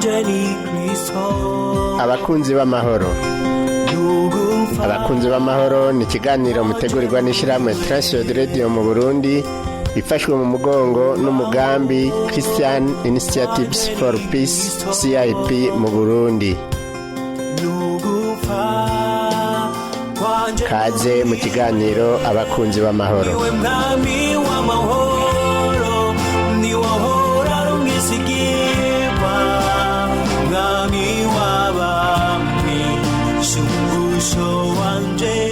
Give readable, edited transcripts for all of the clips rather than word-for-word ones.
Wanje ni Kristo. Abakunzi b'amahoro, abakunzi b'amahoro ni ikiganiro mutegurirwa n'ishyirahamwe Transworld Radio mu Burundi, ifashwe mu mugongo n'umugambi Christian Initiatives for Peace, CIP mu Burundi. Nugupfa kwanje. Kaze mu kiganiro Abakunzi b'amahoro. Niwe mwami w'amahoro, niwe ahora ari umwizigirwa, mwami w'abami, shumbusho wanje.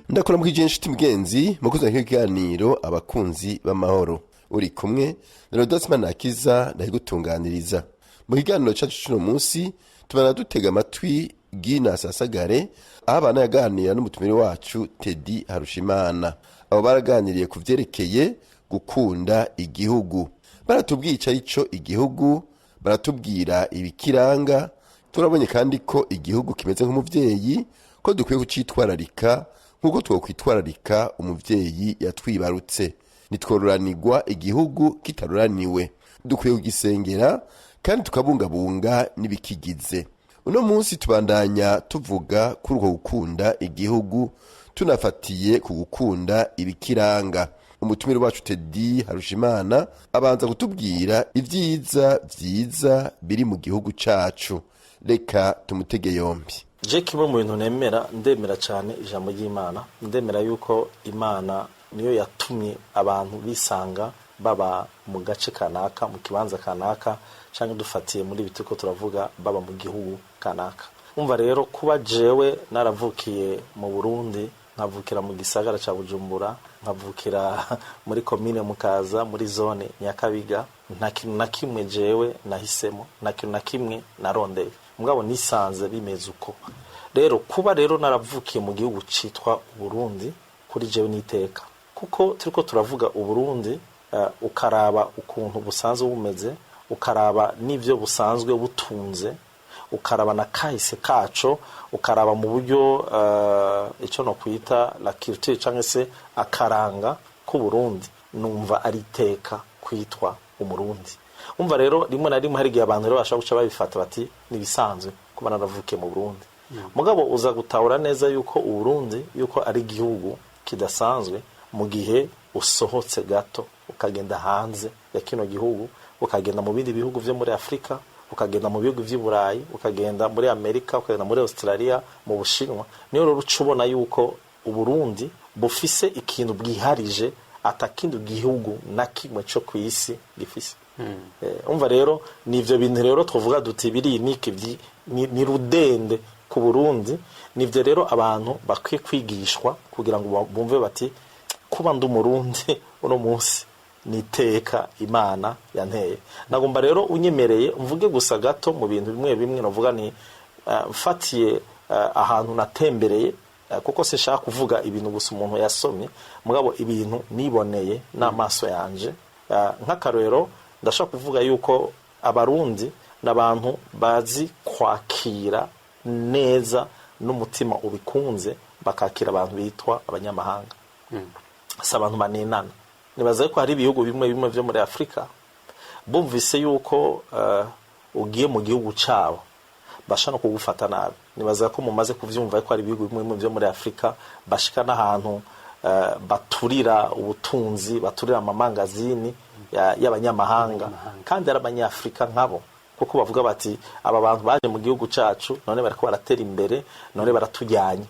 Ndakora mu inshuti mugenzi mukuza nk'ikiganiro Abakunzi b'amahoro. Uri kumwe na Rodosman Akiza, ndahigutunganiriza. Mu kiganiro cyacu cy'uno munsi tubana dutega amatwi Gina Sasagare, aho abana yaganira n'umutumire wacu Teddy Harushimana. Abo baraganiriye ku vyerekeye gukunda igihugu, baratubwiye ico arico igihugu, baratubwira ibikiranga. Turabonye kandi ko igihugu kimeze nk'umuvyeyi, ko dukwiye kucitwararika nk'uko twokwitwararika umuvyeyi yatwibarutse. Ntitwororanirwa igihugu kitaroraniwe, dukwiye kugisengera kandi tukabungabunga n'ibikigize. Uno munsi tubandanya tuvuga kuri uko gukunda igihugu, tunafatiye ku gukunda ibikiranga. Umutumire wacu Teddy Harushimana abanza kutubwira ibyiza vyiza biri mu gihugu cacu. Reka tumutege yombi. Je kimwe mu bintu nemera, ndemera cyane ijambo ry'Imana. Ndemera yuko Imana niyo yatumye abantu bisanga baba mu gace kanaka, mu kibanza kanaka, cyangwa dufatiye muri ibi turiko turavuga, baba mu gihugu kanaka. Umva rero, kuba jewe naravukiye mu Burundi, nkavukira mu gisagara ca Bujumbura, nkavukira muri komine Mukaza, muri zone Nyakabiga, nta kintu na kimwe jewe nahisemo, nta kintu na kimwe narondeye, mugabo nisanze bimeze uko. Rero kuba rero naravukiye mu gihugu citwa Uburundi, kuri jewe niteka, kuko turiko turavuga Uburundi, ukaraba ukuntu busanzwe bumeze, ukaraba n'ivyo busanzwe butunze, ukaraba na kahise kaco, ukaraba mu buryo ico no kwita la culture cyangwa se akaranga k'u Burundi, numva ari iteka kwitwa Umurundi. Umva rero, rimwe na rimwe hari igihe abantu rero bashobora guca babifata bati nibisanzwe kuba naravukiye mu Burundi. Mugabo uza gutahura neza yuko Uburundi yuko ari igihugu kidasanzwe mu gihe usohotse gato ukagenda hanze ya kino gihugu, ukagenda mu bindi bihugu vyo muri Afurika, ukagenda mu bihugu vy'i Burayi, ukagenda muri Amerika, ukagenda muri Australia, mu Bushinwa. Niyo rero uca ubona yuko Uburundi bufise ikintu bwiharije atakindi gihugu na kimwe co ku isi gifise. Umva rero, ni ivyo bintu rero twovuga duti biri niki ni rudende ku Burundi. Nivyo rero abantu bakwiye kwigishwa kugira ngo bumve bati kuba ndi Umurundi uno munsi niteka Imana yanteye. Nagomba rero unyemereye mvuge gusa gato mu bintu bimwe bimwe navuga ni mfatiye ahantu natembereye, kuko sinshaka kuvuga ibintu gusa umuntu yasomye, mugabo ibintu niboneye n'amaso yanje. Nk'akarorero, ndashaka kuvuga yuko Abarundi n'abantu bazi kwakira neza n'umutima ubikunze, bakakira abantu bitwa abanyamahanga. Si abantu baninana. Nibaza ko hari ibihugu bimwe bimwe vyo muri Afurika, bumvise yuko ugiye mu gihugu cabo, basha no kugufata nabi. Nibaza ko mumaze kuvyumva ko hari ibihugu bimwe bimwe vyo muri Afurika bashika n'ahantu baturira ubutunzi, baturira amamangazini y'abanyamahanga kandi ari Abanyafurika nkabo, kuko bavuga bati aba bantu baje mu gihugu cacu, none bariko baratera imbere, none baratujyanye,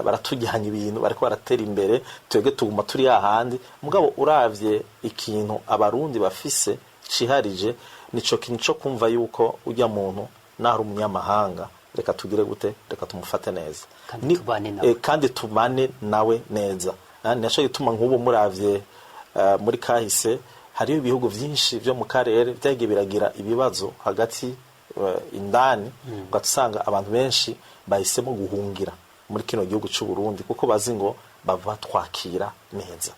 baratujyanye ibintu, bariko baratera imbere, twebwe tuguma turi hahandi. Mugabo uravye ikintu Abarundi bafise ciharije, nico kintu co kumva yuko ujya muntu naho ari umunyamahanga, reka tugire gute, reka tumufate neza. Kandi tubane nawe. Kandi tubane nawe neza. Ni naco gituma nk'ubu muravye muri kahise, hariho ibihugu vyinshi vyo mu karere vyagiye biragira ibibazo hagati indani, ugaca usanga abantu benshi bahisemo guhungira muri kino gihugu c'u Burundi, kuko bazi ngo bava twakira neza.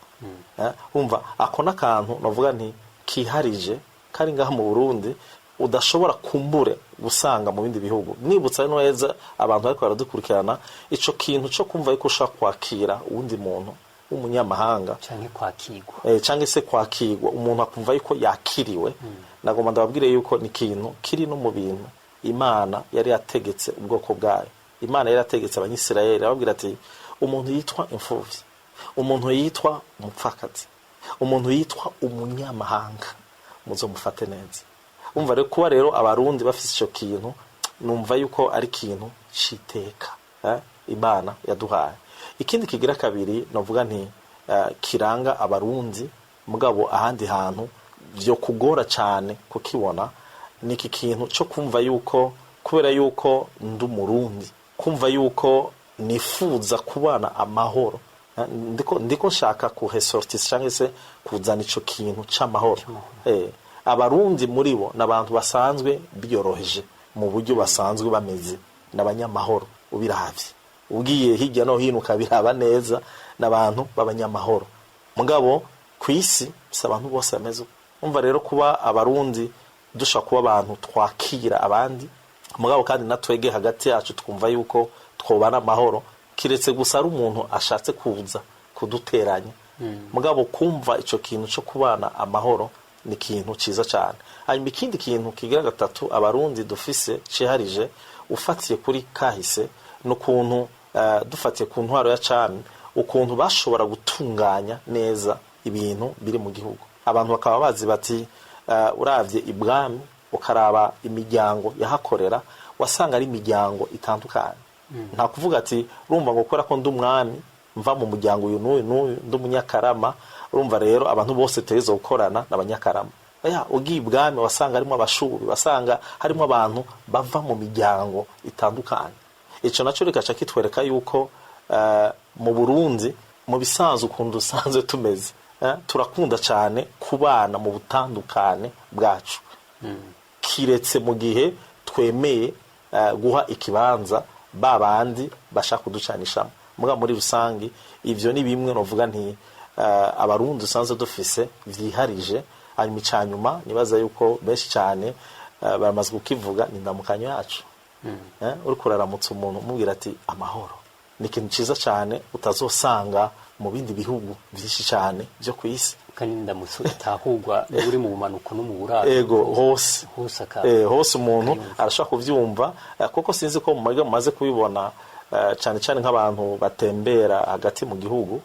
Umva, ako n'akantu navuga nti kiharije kari ngaha mu Burundi, udashobora kumbure gusanga mu bindi bihugu. Nibutsa neza abantu bariko baradukurikirana ico kintu co kumva yuko ushobora kwakira uwundi muntu w'umunyamahanga canke kwakirwa. Canke se kwakirwa, umuntu akumva yuko yakiriwe. Nagomba ndababwire yuko ni ikintu kiri no mu bintu Imana yari yategetse ubwoko bwayo. Imana yari yategetse Abanyisirayeli, ababwira ati umuntu yitwa imfuvyi, umuntu yitwa umupfakazi, umuntu yitwa umunyamahanga, muzomufate neza. Umva rero, kuba rero Abarundi bafise ico kintu, numva yuko ari ikintu c'iteka Imana yaduhaye. Ikindi kigira kabiri novuga nti kiranga Abarundi, mugabo ahandi hantu vyo kugora cane kukibona, ni iki kintu cyo kumva yuko kubera yuko ndi Umurundi, kumva yuko nifuza kubana amahoro. Ndiko nshaka kuresortisa cyangwa se kuzana ico kintu c'amahoro. Abarundi muri bo n'abantu basanzwe biyoroheje mu buryo basanzwe bameze, n'abanyamahoro. Ubiravye ugiye hirya no hino ukabiraba neza, n'abantu b'abanyamahoro. Mugabo ku isi si abantu bose bameze uko. Umva rero, kuba Abarundi dushobora kuba abantu twakira abandi, mugabo kandi natwege hagati yacu twumva yuko twobana amahoro, kiretse gusa ari umuntu ashatse kuza kuduteranya. Mugabo kumva ico kintu cyo kubana amahoro ni ikintu ciza cyane. Hanyuma ikindi kintu kigira gatatu Abarundi dufise ciharije, ufatiye kuri kahise n'ukuntu dufatiye ku ntwaro ya cami, ukuntu bashobora gutunganya neza ibintu biri mu gihugu, abantu bakaba bazi bati uravye ibwami ukaraba imiryango yahakorera, wasanga ari imiryango itandukanye. Nta kuvuga ati urumva ngo kubera ko ndi umwami, mva mu muryango uyu n'uyu n'uyu, ndi umunyakarama, urumva rero abantu bose tutegerezwa gukorana n'Abanyakarama. Oya, ugiye ibwami wasanga harimo Abashubi, wasanga harimo abantu bava mu miryango itandukanye. Ico naco rigaca kitwereka yuko mu Burundi, mu bisanzwe ukuntu dusanzwe tumeze, turakunda cyane kubana mu butandukane bwacu, kiretse mu gihe twemeye guha ikibanza ba bandi bashaka kuducanishamo. Muga muri rusange ivyo ni bimwe novuga nti Abarundi usanzwe dufise vyiharije. Hanyuma icanyuma nibaza yuko benshi cyane baramaze kukivuga, ni indamukanyo yacu. Uriko uraramutsa umuntu umubwira ati amahoro, ni ikintu ciza cyane utazosanga mu bindi bihugu vyinshi cyane vyo ku isi. Kandi indamutso itahurwa uri mu bumanuko no mu buraro. Ego, hose. Hose Hose umuntu arashobora kuvyumva, kuko sinzi ko mumaze kubibona, cyane cyane nk'abantu batembera hagati mu gihugu,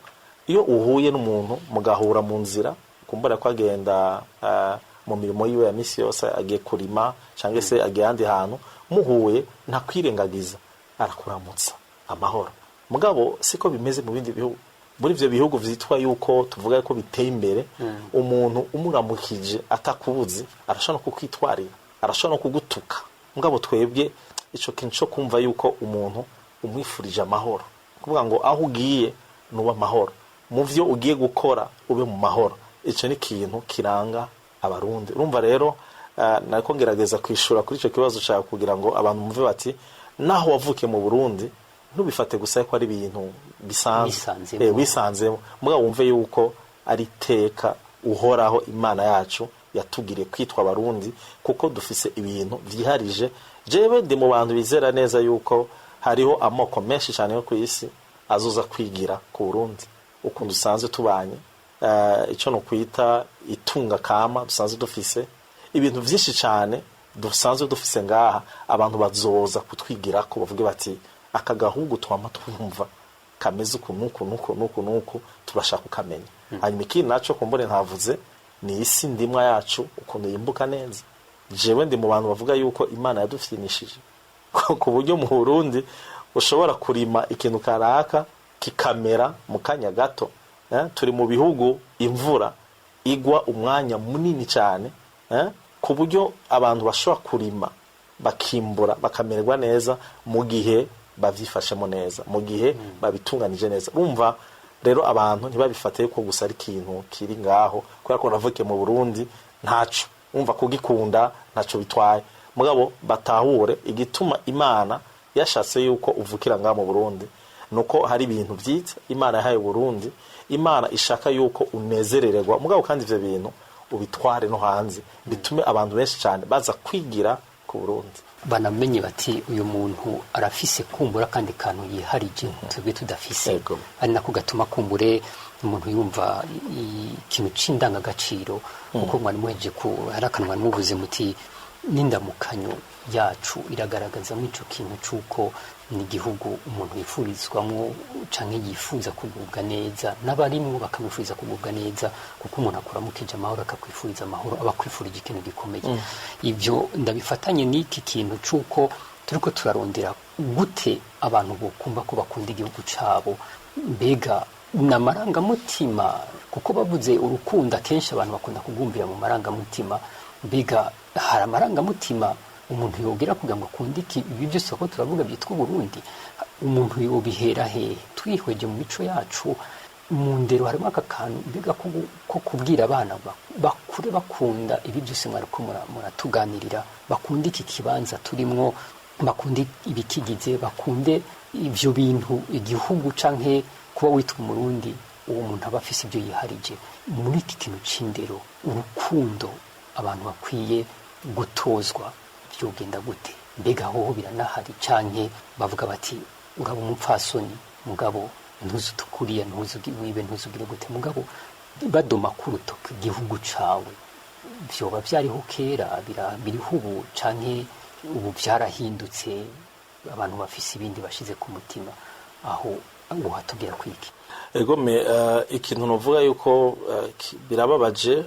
iyo uhuye n'umuntu mugahura mu nzira, kumbura ko agenda mu mirimo yiwe ya misi yose, agiye kurima cyangwa se agiye ahandi hantu, muhuye ntakwirengagiza, arakuramutsa amahoro. Mugabo siko bimeze mu bindi bihugu. Muri ivyo bihugu vyitwa yuko tuvuga ko biteye imbere, umuntu umuramukije atakubuzi arashobora no kukwitwarira, arashobora no kugutuka. Mugabo twebwe ico kintu co kumva yuko umuntu umwifurije amahoro, kuvuga ngo aho ugiye nuba amahoro, mu vyo ugiye gukora ube mu mahoro, ico ni ikintu kiranga Abarundi. Urumva rero, nariko ngerageza kwishura kuri ico kibazo cawe kugira ngo abantu mumve bati naho wavukiye mu Burundi ntubifate gusa ko ari ibintu bisanzwe. Wisanzemo. Wisanzemo, mugabo wumve yuko ari iteka Uhoraho Imana yacu yatugiriye kwitwa Abarundi, kuko dufise ibintu vyiharije. Jewe ndi mu bantu bizera neza yuko hariho amoko menshi cyane yo ku isi azoza kwigira ku Burundi ukuntu dusanzwe tubanye, ico no kwita itunga kama dusanzwe dufise, ibintu vyinshi cyane dusanzwe dufise ngaha. Abantu bazoza kutwigira ko bavuge bati aka gahugu twama twumva kameze uku nuku nuku nuku nuku, turashaka kukamenya. Hanyuma ikindi naco kumbure ntavuze ni isi ndimwa yacu, ukuntu yimbuka neza. Jewe ndi mu bantu bavuga yuko Imana yadufinishije ku buryo mu Burundi ushobora kurima ikintu karaka kikamera mu kanya gato. Turi mu bihugu imvura igwa umwanya munini cyane, ku buryo abantu bashobora kurima bakimbura bakamererwa neza mu gihe bavyifashemo neza, mu gihe babitunganije neza. Urumva rero, abantu ntibabifate ko gusa ari ikintu kiri ngaho kubera ko navukiye mu Burundi, ntaco umva kugikunda ntaco bitwaye. Mugabo batahure igituma Imana yashatse yuko uvukira ngaho mu Burundi, nuko hari ibintu vyiza Imana yahaye Burundi, Imana ishaka yuko unezerererwa. Mugabo kandi ivyo bintu ubitware no hanze, bitume abantu benshi cyane baza kwigira ku Burundi. Banamenye bati uyu muntu arafise kumbura kandi kantu yiharije twebwe tudafise. Yego. Ari nako gatuma kumbure Umuntu yumva ikintu c'indangagaciro, kuko mwari muhejeje ku hari akantu mwari muvuze muti n'indamukanyo yacu iragaragazamo ico kintu c'uko ni igihugu umuntu yifurizwamwo canke yifuza kugubwa neza, n'abarimwo bakamwifuriza kugubwa neza, kuko umuntu akuramukije amahoro, akakwifuriza amahoro, aba akwifurije ikintu gikomeye. Ibyo ndabifatanye n'iki kintu c'uko turiko turarondera gute abantu bokumva ko bakunda igihugu cabo. Mbega ni amarangamutima? Kuko bavuze urukundo akenshi abantu bakunda kugumbira mu marangamutima. Mbega hari amarangamutima umuntu yogira kugira ngo akunde iki, ibi byose ko turavuga byitwa Uburundi? Umuntu yobihera hehe? Twihweje mu mico yacu, mu ndero, harimo aka kantu mbega ko kubwira abana bakure bakunda ibi byose mwariko muratuganirira, bakunde iki kibanza turimwo, bakunde ibikigize, bakunde ibyo bintu igihugu canke kuba witwa Umurundi, uwo muntu aba afise ibyo yiharije. Muri iki kintu c'indero, urukundo abantu bakwiye gutozwa, byogenda gute? Mbega hoho biranahari, canke bavuga bati uraba umupfasoni mugabo ntuzutukuriye, ntuzuwibe, ntuzugire gute, mugabo badoma ku rutoke igihugu cawe? Vyoba vyariho kera, biriho ubu, canke ubu vyarahindutse, abantu bafise ibindi bashize ku mutima? Aho uhatubwira kwiki? Egome, ikintu novuga yuko birababaje,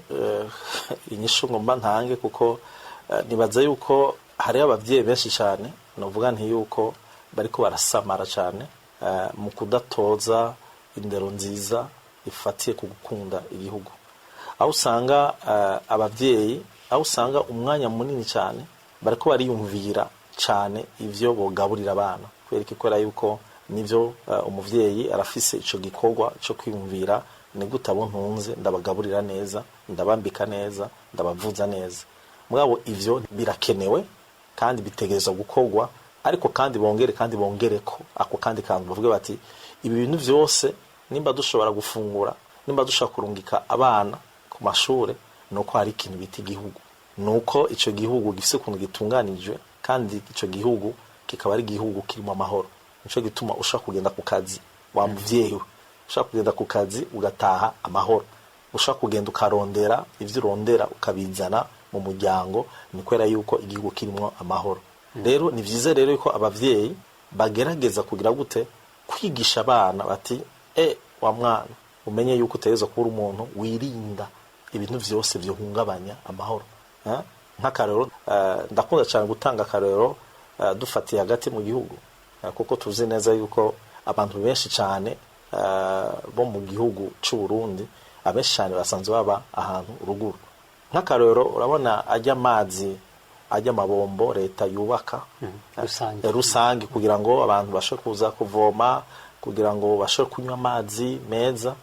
inyishu ngomba ntange, kuko nibaza yuko hariho abavyeyi benshi cyane, novuga nti yuko bariko barasamara cyane mu kudatoza indero nziza ifatiye ku gukunda igihugu, aho usanga abavyeyi, aho usanga umwanya munini cyane bariko bariyumvira cyane ivyo bogaburira abana, kubera iki? Kubera yuko nivyo, umuvyeyi arafise ico gikorwa co kwiyumvira: ni gute abo ntunze ndabagaburira neza, ndabambika neza, ndabavuza neza. Mugabo ivyo birakenewe kandi bitegerezwa gukorwa, ariko kandi bongere, kandi bongereko ako kandi kantu, bavuge bati ibi bintu vyose, nimba dushobora gufungura, nimba dushobora kurungika abana ku mashure, nuko hari ikintu bita igihugu, nuko ico gihugu gifise ukuntu gitunganijwe, kandi ico gihugu kikaba ari igihugu kirimo amahoro. Nico gituma ushobora kugenda ku kazi, wa muvyeyi we, ushobora kugenda ku kazi ugataha amahoro, ushobora kugenda ukarondera ivyo urondera ukabizana mu muryango, ni kubera yuko igihugu kirimo amahoro. Rero ni vyiza rero yuko abavyeyi bagerageza kugira gute, kwigisha abana bati: e wa mwana, umenye yuko utegerezwa kuba uri umuntu wirinda ibintu vyose vyohungabanya amahoro. Nk'akarero, ndakunda cyane gutanga akarero, dufatiye hagati mu gihugu, kuko tuzi neza yuko abantu benshi cyane bo mu gihugu c'u Burundi, abenshi cyane basanzwe baba ahantu ruguru. Nk'akarero, urabona ajya amazi, ajya amabombo leta yubaka rusange. Rusange, kugira ngo abantu bashobore kuza kuvoma, kugira ngo bashobore kunywa amazi meza.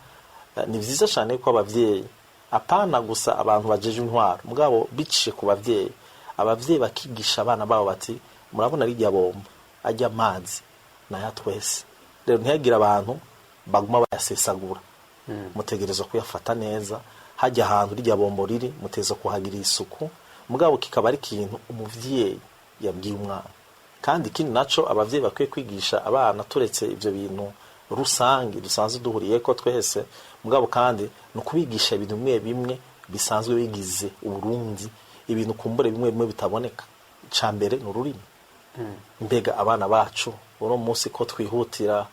Ni vyiza cyane ko abavyeyi, apana gusa abantu bajeje intwaro, mugabo biciye ku bavyeyi, abavyeyi bakigisha abana babo bati: murabona rirya bombo, ajya amazi naya twese, rero ntihagire abantu baguma bayasesagura, mutegerezwa kuyafata neza. Hajya ahantu rirya bombo riri, mutegerezwa kuhagira isuku. Mugabo kikaba ari ikintu umuvyeyi yabwiye umwana. Kandi ikindi naco abavyeyi bakwiye kwigisha abana, turetse ivyo bintu rusange dusanzwe duhuriyeko twese, mugabo kandi ni ukubigisha ibintu bimwe bimwe bisanzwe bigize Uburundi, ibintu kumbure bimwe bimwe bitaboneka. Ica mbere ni ururimi. Mbega abana bacu uno munsi ko twihutira,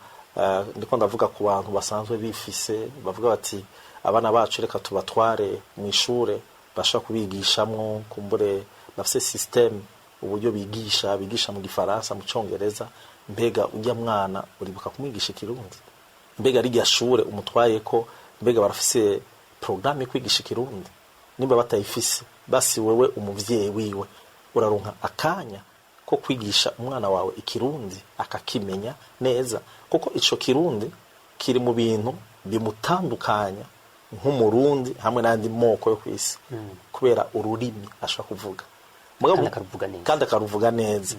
ndiko ndavuga ku bantu basanzwe bifise, bavuga bati abana bacu reka tubatware mu ishure bashobora kubigishamwo, kumbure bafise système, uburyo bigisha mu Gifaransa, mu Congereza. Mbega ujya mwana uribuka kumwigisha Ikirundi? Mbega rirya shure umutwaye ko, mbega barafise programme yo kwigisha Ikirundi? Nimba batayifise, basi wewe umuvyeyi wiwe uraronka akanya ko kwigisha umwana wawe Ikirundi akakimenya neza, kuko ico Kirundi kiri mu bintu bimutandukanya nk'Umurundi hamwe n'andi moko yo kw'isi, kubera ururimi ashobora kuvuga. Kandi akaruvuga neza. Kandi akaruvuga neza.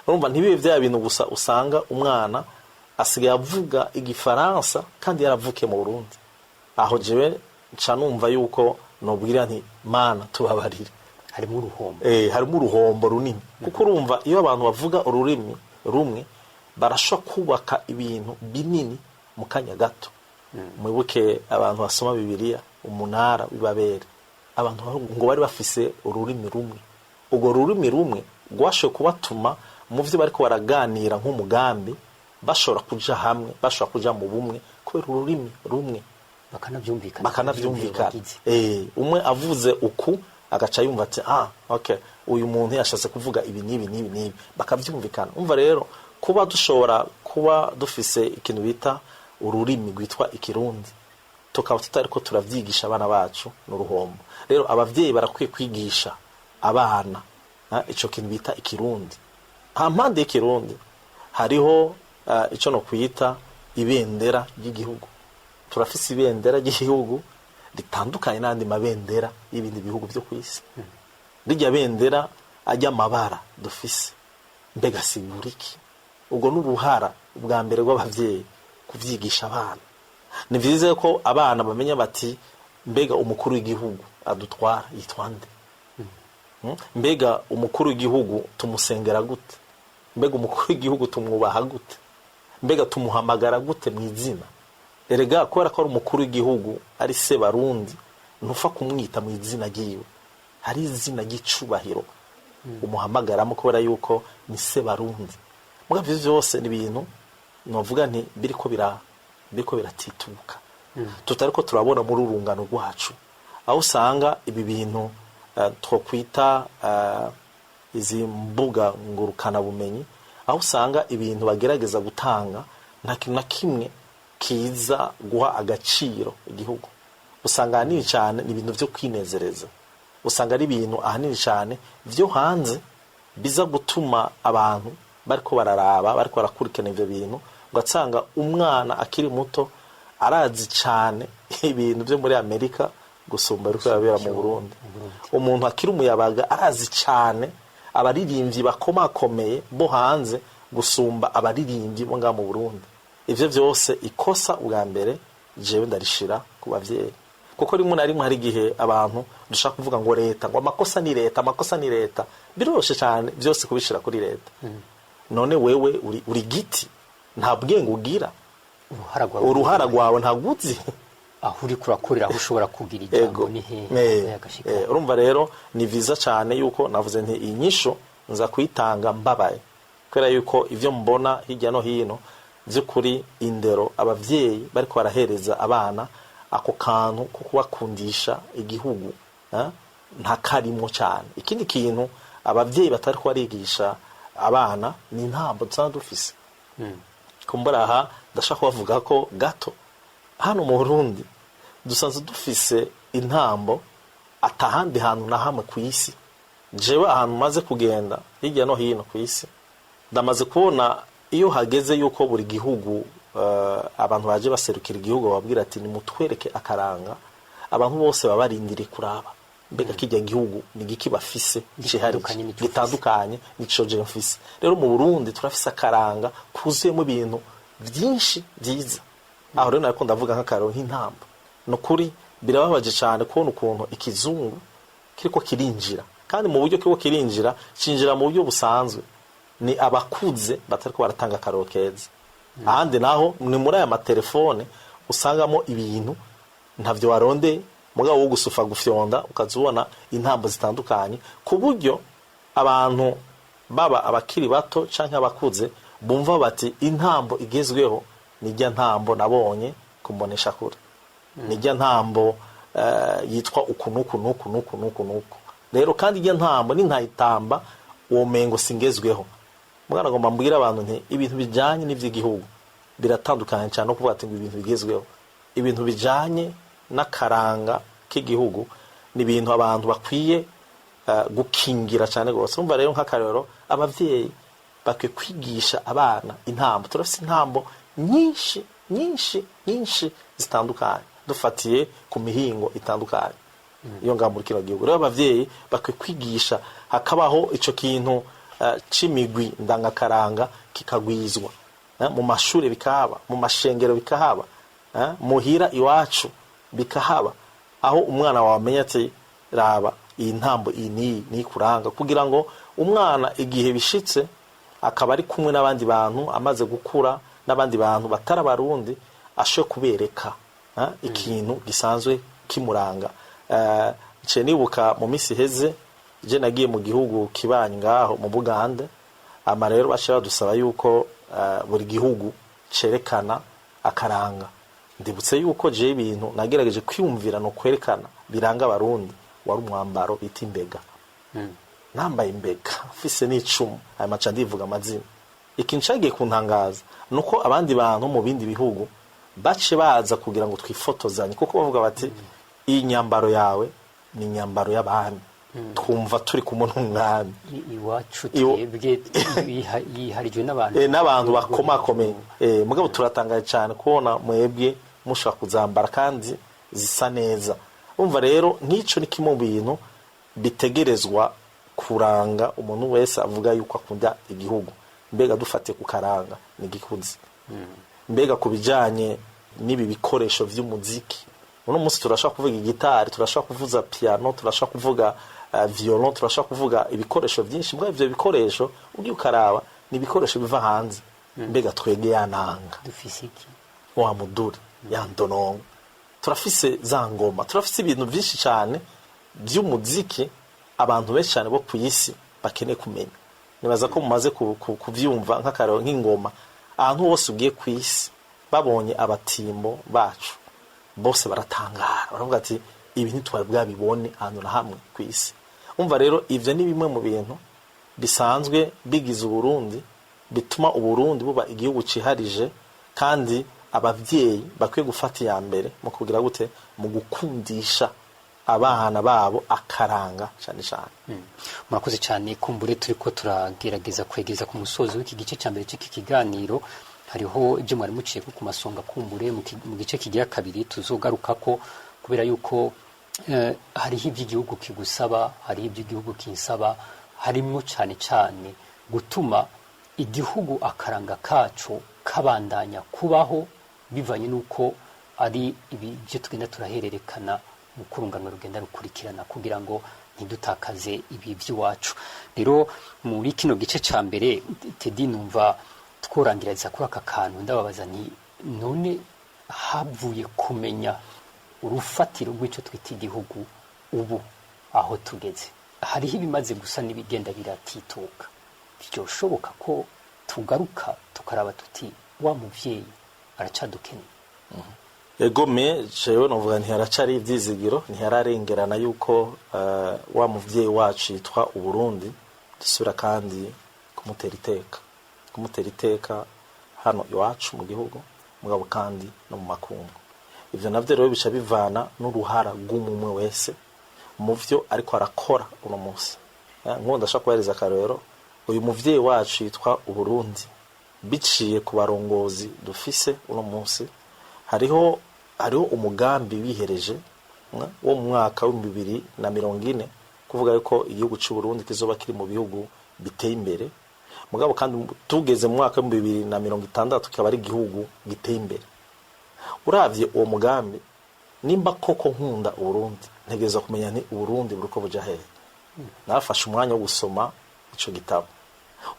Urumva ntibibe vya bintu gusa usanga umwana asigaye avuga Igifaransa kandi yaravukiye mu Burundi. Aho jewe nca numva yuko nobwira nti: Mana tubabarire. Harimo uruhombo. Harimo uruhombo runini, kuko urumva iyo abantu bavuga ururimi rumwe barashobora kubaka ibintu binini mu kanya gato. Mwibuke abantu basoma Bibiliya, umunara w'Ibabere, abantu ngo bari bafise ururimi rumwe. Urwo rurimi rumwe rwashoboye kubatuma mu byo bariko baraganira nk'umugambi bashobora kuja hamwe, bashobora kuja mu bumwe kubera ururimi rumwe. Bakanavyumvikana. Bakanavyumvikana. Bagize. Umwe avuze uku agaca yumva ati: "Ah, okay, uyu muntu yashatse kuvuga ibi n'ibi n'ibi n'ibi." Bakavyumvikana. Umva rero, kuba dushobora kuba dufise ikintu bita ururimi rwitwa Ikirundi, tukaba tutariko turavyigisha abana bacu, ni uruhombo. Rero abavyeyi barakwiye kwigisha abana ico kintu bita Ikirundi. Ha mpande y'Ikirundi hariho ico no kwita ibendera ry'igihugu. Turafise ibendera ry'igihugu ritandukanye n'andi mabendera y'ibindi bihugu byo ku isi. Rijya bendera ajya amabara dufise, mbega sigura iki? Ubwo n'uruhara bwa mbere rw'abavyeyi kuvyigisha abana. Ni vyiza ko abana bamenya bati: "Mbega umukuru w'igihugu adutwara yitwa nde? Mbega umukuru w'igihugu tumusengera gute? Mbega umukuru w'igihugu tumwubaha gute? Mbega tumuhamagara gute mu izina?" Erega kubera ko ari umukuru w'igihugu, ari se Barundi, ntufa kumwita mu izina ryiwe. Hari izina ry'icubahiro umuhamagaramo kubera yuko ni se Barundi. Mugabo ivyo vyose ni ibintu novuga nti biriko biratituka, tutariko turabona muri urungano rwacu, aho usanga ibi bintu twokwita izi mbuga ngurukanabumenyi, aho usanga ibintu bagerageza gutanga nta kintu na kimwe kiza guha agaciro igihugu. Usanga ahanini cyane ni ibintu byo kwinezereza, usanga ari ibintu ahanini cyane byo hanze biza gutuma abantu bariko bararaba, bariko barakurikirana ivyo bintu, ugasanga umwana akiri muto arazi cyane ibintu byo muri Amerika gusumba ariko birabera mu Burundi. Umuntu akiri umuyabaga arazi cyane abaririmbyi bakomakomeye bo hanze gusumba abaririmbyi bo ngaha mu Burundi. Ivyo vyose, ikosa ubwa mbere jewe ndarishira ku bavyeyi, kuko rimwe na rimwe hari igihe abantu dushaka kuvuga ngo leta, ngo amakosa ni leta, amakosa ni leta. Biroroshe cyane byose kubishira kuri leta. None wewe uri giti, nta bwenge ugira? Uruhara rwawe. Uruhara rwawe ntaguzi. Aho uri kurakorera, aho ushobora kugira ijambo ni hehe? Agashika. Urumva rero ni vyiza cyane yuko navuze nti iyi nyisho nza kuyitanga mbabaye, kubera yuko ivyo mbona hirya no hino, by'ukuri indero abavyeyi bariko barahereza abana, ako kantu ko kubakundisha igihugu ntakarimwo cyane. Ikindi kintu abavyeyi batariko barigisha abana ni intambo dusanzwe dufise. Kumbura aha ndashaka kubavuga ko gato. Hano mu Burundi dusanzwe dufise intambo atahandi hantu na hamwe ku isi. Jewe ahantu maze kugenda hirya no hino ku isi, ndamaze kubona iyo hageze yuko buri gihugu abantu baje baserukira igihugu bababwira ati: "Nimutwereke akaranga," abantu bose baba barindiriye kuraba mbega kijya gihugu ni giki bafise cihariye Gitandukanye n'ico ufise. Gitandukanye n'ico je mfise. Rero mu Burundi turafise akaranga kuzuyemo ibintu byinshi byiza. Aho rero nariko ndavuga nk'akararo nk'intambo. Ni ukuri birababaje cyane kubona ukuntu ikizungu kiriko kirinjira, kandi mu buryo kiriko kirinjira, cinjira mu buryo busanzwe. Ni abakuze batariko baratanga akararo keza. Ahandi naho ni muri aya matelefone usangamo ibintu ntavyo warondeye, mugabo wo gusufa gufyonda ukaza ubona intambo zitandukanye, ku buryo abantu baba abakiri bato canke abakuze bumva bati: "Intambo igezweho nijya ntambo nabonye kumbonesha kure, nijya ntambo yitwa uku nuku nuku nuku nuku nuku. Rero kandi ijya ntambo nintayitamba uwo mengo singezweho." Mwana, ngomba mbwira abantu nti ibintu bijanye n'ivy'igihugu biratandukanye cyane no kuvuga ati ngo ibintu bigezweho. Ibintu bijanye n'akaranga k'igihugu ni ibintu abantu bakwiye gukingira cyane rwose. Urumva rero nk'akarero, abavyeyi bakwiye kwigisha abana intambo. Turafise intambo nyinshi nyinshi nyinshi zitandukanye, dufatiye ku mihingo itandukanye iyo ngaho muri kino gihugu. Rero abavyeyi bakwiye kwigisha, hakabaho ico kintu c'imigwi ndangakaranga kikagwizwa. Mu mashuri bikahaba, mu mashengero bikahaba, muhira iwacu bikahaba, aho umwana wawe amenya ati: "Raba iyi ntambo, iyi niyi niyi ikuranga," kugira ngo umwana igihe bishitse akaba ari kumwe n'abandi bantu, amaze gukura n'abandi bantu batari Abarundi, ashobore kubereka. Ikintu gisanzwe kimuranga. Nciye nibuka mu minsi iheze je nagiye mu gihugu kibanyi ngaho mu Bugande, ama rero baciye badusaba yuko buri gihugu cerekana akaranga. Ndibutse yuko je ibintu nagerageje kwiyumvira no kwerekana biranga Abarundi wari umwambaro bita imbega. Nambaye imbega mfise n'icumu, hanyuma nca ndivuga amazina. Ikintu cagiye kuntangaza nuko abandi bantu mu bindi bihugu bace baza kugira ngo twifotozanye, kuko bavuga bati iyi nyambaro yawe ni inyambaro y'abami, twumva turi kumwe n'umwami. Iwacu twebwe yiharijwe n'abantu n'abantu bakomakomeye. Mugabo turatangaye cyane kubona mwebwe mushobora kuzambara kandi zisa neza. Umva rero nk'icyo ni kimwe mu bintu bitegerezwa kuranga umuntu wese avuga yuko akunda igihugu. Mbega dufate ku karanga ni gikuzi, mbega ku bijyanye n'ibi bikoresho by'umuziki, uno munsi turashobora kuvuga igitari, turashobora kuvuza piano, turashobora kuvuga violon, turashobora kuvuga ibikoresho byinshi. Mbwa ivyo bikoresho ugiye ukaraba ni ibikoresho biva hanze. Mbega twege ya nanga dufise iki, wa muduri, ya ndonongo, turafise za ngoma, turafise ibintu byinshi cyane by'umuziki abantu benshi cyane bo ku isi bakeneye kumenya. Nibaza ko mumaze kuvyumva nk'akarero nk'ingoma, ahantu hose ugiye ku isi babonye abatimbo bacu bose baratangara, baravuga ati ibi ntitwari bwabibone ahantu na hamwe ku isi. Umva rero ivyo ni bimwe mu bintu bisanzwe bigize Uburundi, bituma Uburundi buba igihugu ciharije, kandi abavyeyi bakwiye gufata iya mbere mu kugira gute, mu gukundisha abana babo akaranga cyane cyane. Murakoze cyane. Kumbure turiko turagerageza kwegeza ku musozo w'iki gice cya mbere cy'iki kiganiro. Hariho ibyo mwari muciye ko ku masonga, kumbure mu gice kigira kabiri tuzogaruka ko, kubera yuko hariho iby'igihugu kigusaba, hariho iby'igihugu kinsaba, harimo cyane cyane gutuma igihugu akaranga kacu kabandanya kubaho, bivanye n'uko ari ibyo tugenda turahererekana mu kurunganwa rugenda rukurikirana, kugira ngo ntidutakaze ibi by'iwacu. Rero muri kino gice cya mbere, Teddy, numva tworangiriza kuri aka kantu. Ndababaza nti none havuye kumenya urufatiro rw'icyo twita igihugu, ubu aho tugeze hariho ibimaze gusa n'ibigenda biratituka, byoshoboka ko tugaruka tukaraba tuti wa muvyeyi aracadukeneye? Egome, jewe novuga ntiharacari ivyizigiro, ntihararengerana yuko wa muvyeyi wacu yitwa Uburundi dusubira kandi kumutera iteka, kumutera iteka hano iwacu mu gihugu, mugabo kandi no mu makungu. Ivyo navyo rero bica bivana n'uruhara rw'umumwe wese mu vyo ariko arakora uno munsi. Nk'ubu ndashaka kubahereza akarorero. Uyu muvyeyi wacu yitwa Uburundi, biciye ku barongozi dufise uno munsi, hariho umugambi wihereje wo mu mwaka w'2040, kuvuga yuko igihugu cy'u Burundi kizoba kiri mu bihugu biteye imbere, mugabo kandi tugeze mu mwaka w'2060 kikaba ari igihugu giteye imbere. Uravye uwo mugambi, nimba koko nkunda Uburundi, ntegereza kumenya nti Uburundi buriko buja hehe. Nafashe umwanya wo gusoma ico gitabo.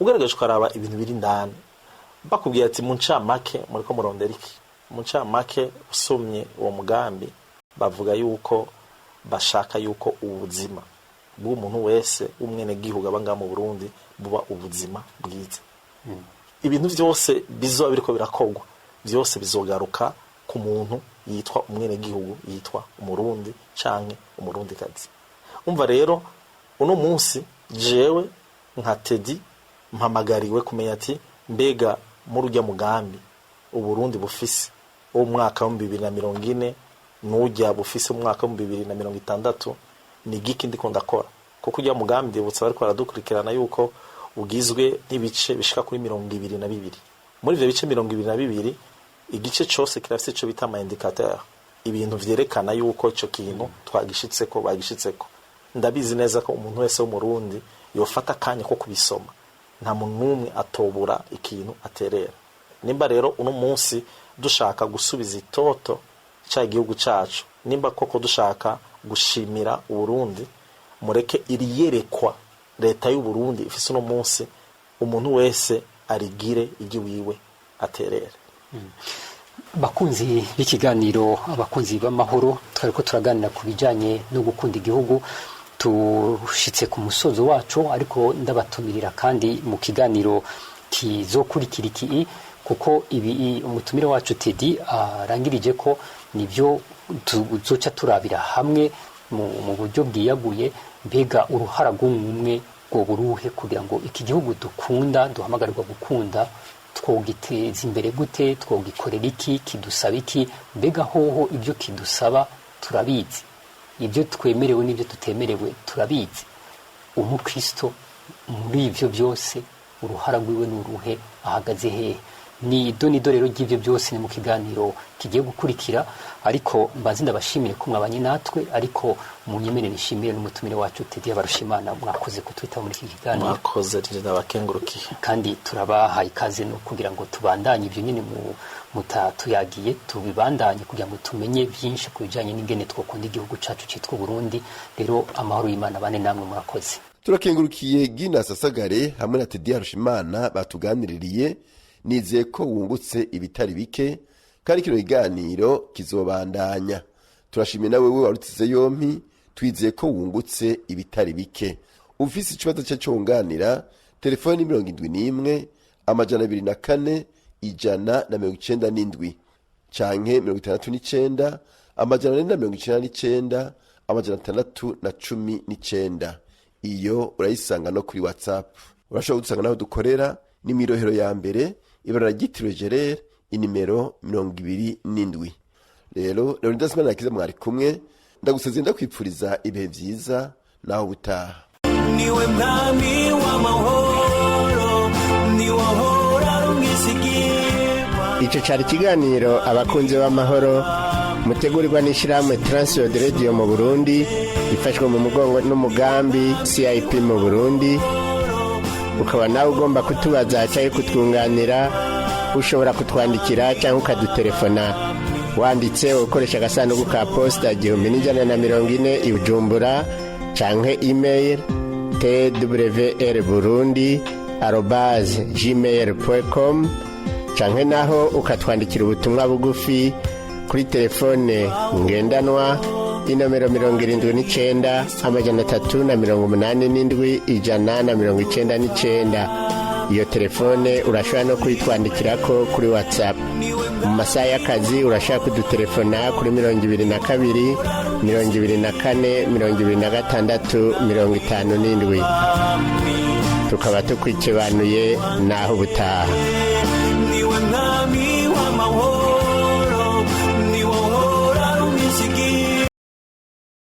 Ugaragaje ukaraba ibintu biri indani, bakubwira ati mu ncamake muriko murondera iki? Mu ncamake usomye uwo mugambi, bavuga yuko bashaka yuko ubuzima bw'umuntu wese w'umwenegihugu aba ngaha mu Burundi buba ubuzima bwiza. Ibintu vyose bizoba biriko birakorwa byose bizogaruka ku muntu yitwa umwenegihugu, yitwa Umurundi canke Umurundikazi. Umva rero uno munsi jewe nka Teddy mpamagariwe kumenya ati mbega muri urya mugambi Uburundi bufise wo mu mwaka w'2040 n'urya bufise mu mwaka w'2060, ni igiki ndiko ndakora? Kuko urya mugambi, ndibutsa bariko baradukurikirana yuko ugizwe n'ibice bishika kuri 22. Muri ivyo bice 22, igice cose kirafise ico bita ama indicateur, ibintu vyerekana yuko ico kintu twagishitseko, bagishitseko. Ndabizi neza ko umuntu wese w'Umurundi yofata akanya ko kubisoma, nta muntu n'umwe atobura ikintu aterera. Nimba rero uno munsi dushaka gusubiza itoto ca igihugu cacu, nimba koko dushaka gushimira Uburundi, mureke iriyerekwa leta y'Uburundi ifise uno munsi, umuntu wese arigire igiwiwe aterere. Bakunzi b'ikiganiro Abakunzi b'Amahoro, twari ko turaganira ku bijyanye no gukunda igihugu. Tushitse ku musozo wacu, ariko ndabatumirira kandi mu kiganiro kizokurikira iki, kuko ibi umutumire wacu Teddy arangirije ko nibyo tuzoca turabira hamwe mu buryo bwiyaguye. Mbega uruhara rw'umwe rwoba uruhe kugira ngo iki gihugu dukunda, duhamagarirwa gukunda, twogiteza imbere gute? Twogikorera iki? Kidusaba iki? Mbega hoho ibyo kidusaba turabizi? Ibyo twemerewe n'ibyo tutemerewe turabizi? Umukristo muri ibyo byose uruhara rwiwe ni uruhe? Ahagaze hehe? Ni ido rero ry'ibyo byose ni mu kiganiro kigiye gukurikira. Ariko mbanze ndabashimire ko mwabanye natwe, ariko munyemerere nishimire n'umutumire wacu Teddy Habarushimana. Mwakoze kutwitaho muri iki kiganiro. Mwakoze, ndabakengurukiye. Kandi turabahaye ikaze no kugira ngo tubandanye ibyo nyine mutatuyagiye, tubibandanye kugira ngo tumenye byinshi ku bijyanye n'ingene twakunda igihugu cyacu cyitwa Burundi. Rero amahoro y'Imana bane namwe, murakoze. Turakengurukiye Gina Sasagare hamwe na Teddy Harushimana batuganiririye. Nizeye ko wungutse ibitari bike, kandi kino kiganiro kizobandanya. Turashimiye nawe we warutize yompi, twizeye ko wungutse ibitari bike. Ufise ikibazo cye cyunganira, telefoni ni 71 204 197 canke 69 499 619. Iyo urayisanga no kuri WhatsApp. Urashobora kudusanga naho dukorera, ni mw'irohero ya mbere, ibara ryitiriwe Gerere, inimero 27. Rero Leonidas Manirakiza mwari kumwe, ndagusezeye, ndakwipfuriza ibihe vyiza naho ubutaha. Niwe mwami w'amahoro, niwe ahora ari umwizigirwa. Icyo cyari ikiganiro Abakunzi b'Amahoro, mutegurirwa n'ishyirahamwe Transworld Radio mu Burundi, ifashwe mu mugongo n'umugambi CIP mu Burundi. Ukaba nawe ugomba kutubaza cyangwa kutwunganira, ushobora kutwandikira cyangwa ukadutelefona wanditse ukoresha agasanduku ka posita 1140 i Bujumbura, canke email twrburundi@gmail.com, canke naho ukatwandikira ubutumwa bugufi kuri telefone ngendanwa, inomero 79 387 199. Iyo telefone urashobora no kuyitwandikirako kuri WhatsApp. Mu masaha y'akazi urashobora kudutelefona kuri 22 24 26 57. Tukaba tukwikibanuye naho ubutaha.